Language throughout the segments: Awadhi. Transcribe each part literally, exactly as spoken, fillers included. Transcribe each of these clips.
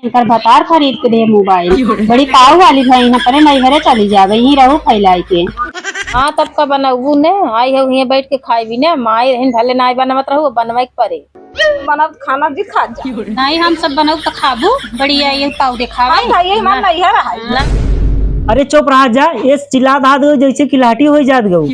इनकर भतार खरीद के दे मोबाइल। बड़ी ताऊ वाली भई, अपने नैहरे चली जावे, यहीं रहू फैलाई के। हाँ, तब का बनउबू ने? आई हो, हियाँ बैठ के खाई भी ने। माई रहिन भले नाई बनवत रहू, बनवाई के परे। बनब खाना जी खा जा। नहीं, हम सब बनउब त खाबू। बढ़िया, ये ताऊ देखावे। हाँ, यही हमार नैहर है। अरे चुप रहा जा, ये चिल्ला धात गो जैसे किलाटी हो जात गो।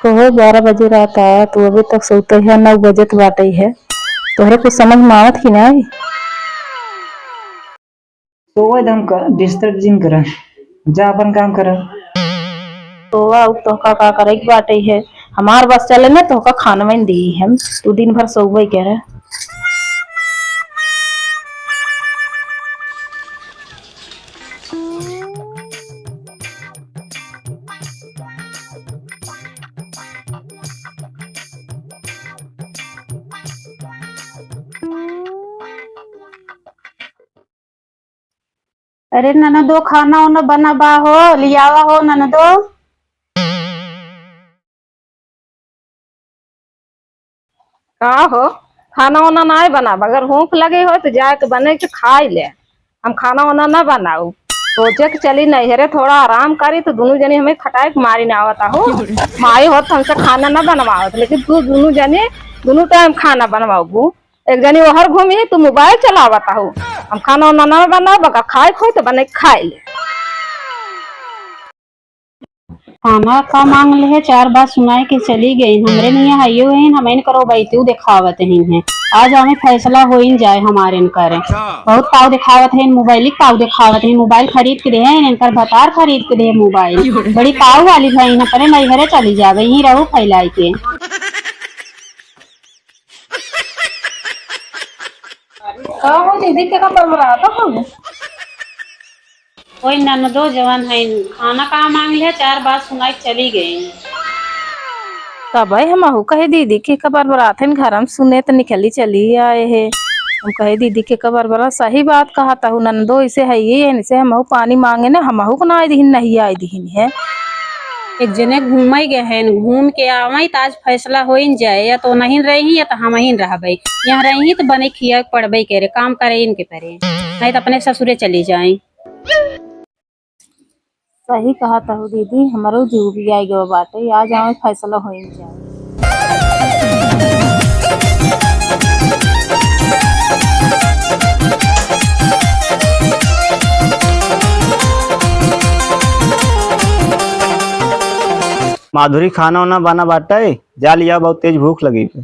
कहो, बारह बजे रात आया, तू अभी तक सोते है, नौ बजत बाटे है। तोहरे कुछ समझ में आवत कि नहीं? सोवे दम का, disturb जिन करा, जा अपन काम करा। सोवा, अब तोहका का करे के बाटे है, हमार बस चले ना, तोहका खाना में दी हम, तू दिन भर सोवे करे। अरे ननदो, खाना ओना बना बा हो, लियावा हो ननदो। का हो, खाना ओना नाय बनाब? अगर भूख लगे हो तो जाए के बने के खाई ले। हम खाना ओना ना बनाऊ, सोचे के चली नैहरे थोड़ा आराम करी, तो दुनू जनी हमें खटाए के मारी ना आवत हो। माई होत हमसे खाना ना बनवावत, लेकिन तू दुनू जनी दुनू टाइम खाना बनवाबू। एक जनी ओहर घूमी, तू मोबाइल चलावत हो। हम खाना ओना ना बनाऊ, बका खाए खोई तो बने खाए ले। खाना का मांग ले है, चार बात सुनाए के चली गई। हमरे निया हइयो हैं, हम इनकरो बैतू देखावत ही हैं। आज हमें फैसला होइन जाए हमारे इनकर। बहुत ताव देखावत हैं, मोबाइल ताव देखावत हैं, मोबाइल खरीद के दे हैं, इनकर भतार खरीद के दे मोबाइल। बड़ी ताव वाली भई, अपने नैहरे चली जावे, यहीं रहू फैलाई के। का हो दीदी, के का बरबरात हो? ओए ननदो जवन है, खाना का मांग लिया, चार बात सुनाई चली गई। तबे हमहू कहे दीदी के का बरबरात है, घर में सुने त निकली चली आए है। हम कहे दीदी के का बरबरा, सही बात कहत हऊ ननदो, इसे है ये है, इसे हमहू पानी मांगे ना, हमहू को ना आए दिहिन, नहीं आए दिहिन है। एक जने घूमे गए हैं, घूम के आवे त आज फैसला होइन जाए, या तो नहीं रही या तो हम ही रहबे। यहाँ रही त बने खिया पड़बे करे, काम करे इनके परे, नहीं त अपने ससुरे चली जाए। सही कहत हऊ दीदी, हमरो जीव भी आइ गवा बाटे, आ जाओ फैसला होइ जाए। माधुरी, खाना उना बना बाटे? जा लिया, बहुत तेज भूख लगी बे।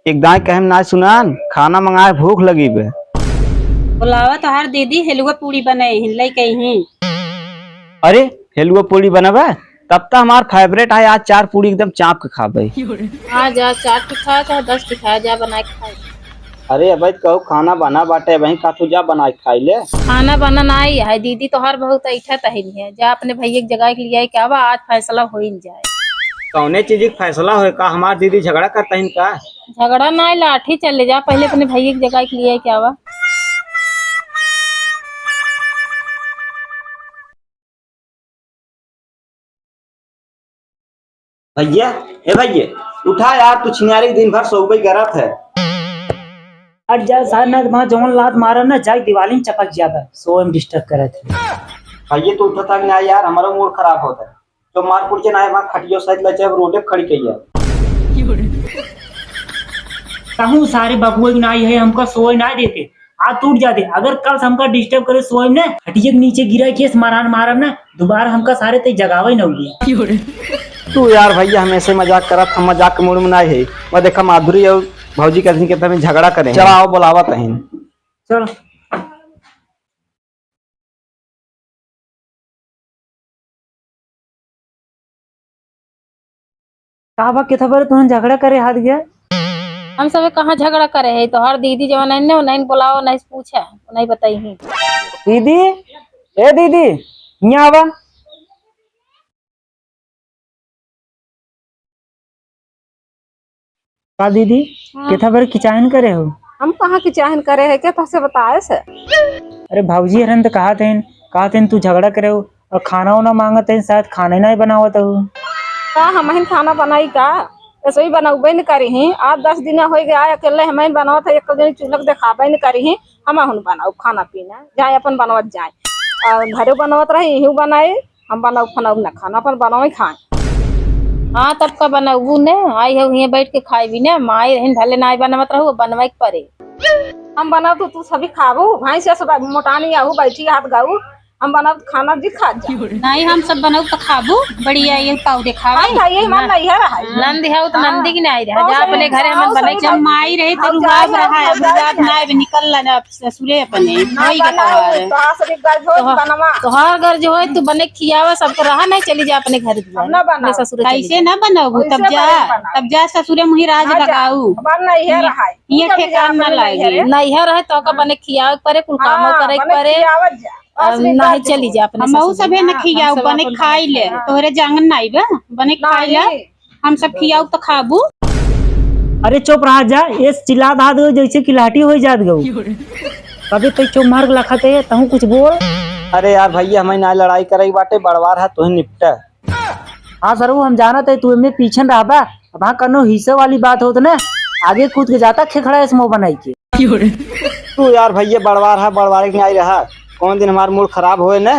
एक दाई कहे में ना सुनान, खाना मंगाए, भूख लगी बे। बुलावा तोहार दीदी हेलुआ पूड़ी बने हिन, लइके ही। अरे, हेलुआ पूड़ी बनबे? तब त हमार favourite है, आज चार पूड़ी एकदम चाप के खाबे। हाँ, जा चार ठे खा, चाहे दस ठे खा, जा बना के खा। अरे अबे, कहू खाना बना बाटे, वहीं का तू जा बनाए खाई ले। खाना बना नाई है, दीदी तोहार बहुत ऐठा तहिन है, जा अपने भैया के जगाए के लियाए के आवा, आज फैसला होइन जाए। कौने चीज के फैसला होए का? हमार दीदी झगड़ा करता हिन का? झगड़ा नाई, लाठी चले, जा पहले अपने भैया के जगाए के लियाए के आवा। भैया, ए भैया, उठा यार, तू छिनारी दिन भर सोबे करत है। हट जा सार, ना वहाँ जौन लात मारब ना, जाके दिवाली में चपक जाबे, सोए में disturb करत है। भैया, तू उठता कि ना यार, हमारा mood खराब होता है। तो मार कुट के ना है, वहाँ खटियो साइड ले जाए, रोडे पे खड़ी कहिया। कहूँ सारे बबुए के नाई है, हमका सोए ना देते। आज टूट जाते, अगर कल से हमका disturb करे सोए में ना, खटिया के नीचे गिरा के मारान मारब ना, दोबारा हमका सारे ते जगावे ना उगे। तू यार भैया हमेशा मजाक करत, हम मजाक के mood में ना है। वह देखा माधुरी और भौजी के अथी के तभी झगड़ा करे हैं। चला आओ बुलावा तहिन। चल। का बा, केथा बार तुहन झगड़ा करे हाथ गया? हम सब कहाँ झगड़ा करे है? तोहर दीदी जवन है ने, उन्हें बुलाओ, उन्हें पूछे, उन्हें बताई ही। दीदी, ए दीदी, हियाँ आवा। का दीदी, हाँ। केथा बरे किचाहन करे हो? हम कहाँ किचाहन करे है, केथा से बताए से? अरे भौजी हरन त कहत हन, कहत हन तू झगड़ा करे हो और खाना उना मांगत हन, शायद खाना ही नहीं बनावत हो। का हमहिन खाना बनाई का? रसोई बनौबे न करी ही। आज दस दिन हो गया अकेले हमहिन बनावत है, एक दिन चूल्हा देखाबे न करी ही। हम हुन बनाऊ खाना पीना, जाए अपन बनवत जाए। और घरे बनवत रही, यहीं बनाए। हम बनाऊ फनाऊ ना खाना, अपन बनावे खाए। हाँ, तब का बनाऊ ने? आई हो, हियाँ बैठ के खाए भी ने। माई रहन भले ना बनवत रहू, बनवाए के पड़े। हम बनाऊ तो तू सभी खाबू। भैंस से सब मोटानी आहू, बैठी हाथ गाऊ। हम बनाऊ तो खाना जी खा जा। नहीं, हम सब बनाऊ तो खाबू। बढ़िया, ये पाऊ देखावे। हाँ, भाई, ये हमार नैहर है। नंद है, वो तो हाँ। नंदी की नहीं रहा। जा अपने घरे, हम बनाई। जब माई रही तो रुआब रहा है, अब रुआब ना, अब निकल ला ना। ससुरे अपने, ना वही बनाओ, बतावा है। तो आसरी गज हो तोहार, बनवा। तोहार घर जो है, तू बने खियावा, सबको रहा नहीं, चली जा अपने घर दुआर, हम ना बनाओ। अपने ससुरे चली कैसे जा। ना बनाऊ? कैसे तब जा, बनाओ? तब जा ससुरे मुही राज ना जा, लगाऊ। हमार नैहर ये, है। ये तू चली जा ठेकान ना अपने लागे। नैहरे। नैहर है, तो का बने खियावे के परे, कुल कामो हाँ, करे के बने परे। खियावत जा। अब आसरी नहीं गज चली हो। जा अपने हमहू ससुरे। सभे न हाँ, खियाऊ, हम सब बने अपन खाई ले। हाँ। तोहरे जांगन नाई बा, बने खाई ले। नहीं। हम सब खियाऊ तो खाबू। अरे चुप रहा जा, ये चिल्लात हाथ गऊ जैसे कि लाठी हो जात गऊ। कभी तो चुप मार लखत है, तहूँ कुछ बोल। अरे यार भैया, हमें ना लड़ाई करे बाटे, बड़वार है, तुहे निपटा। हाँ सरऊ, हम जानत है तू एमे पीछे रहबा। अब हाँ कनो हिस्से वाली बात होत ना, आगे कूद के जाता खेखड़ा इस मुंह बनाई के। तू यार भैया बड़वार है, बड़वार के आई रहा। कौन दिन हमार मूड खराब होए ना,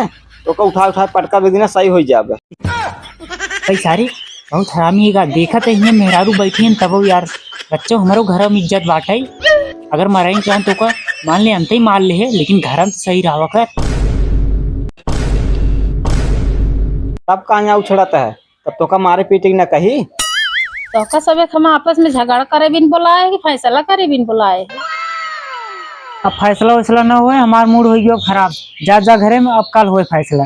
तो का उठा उठा पटका दे देना, सही हो जाबे। भाई सारे बहुत हरामी है, देखत है हियाँ मेहरारू बैठी हैं तबो यार, बच्चों हमारो घर में इज्जत बाटे। अगर मराई चाहन तो का मान ले अंते ही मार ले है, लेकिन घर में तो सही रहा कर। तब कहाँ यहाँ उछड़त है? तब तोका मारे पीटे की ना कही। तोका सबे हम आपस में झगड़ा करे बिन बोलाए कि फैसला करे बिन बोलाए? अब फैसला वैसला ना होए, हमार मूड हो गयो अब खराब। जा, जा घरे में, अब कल होए फैसला।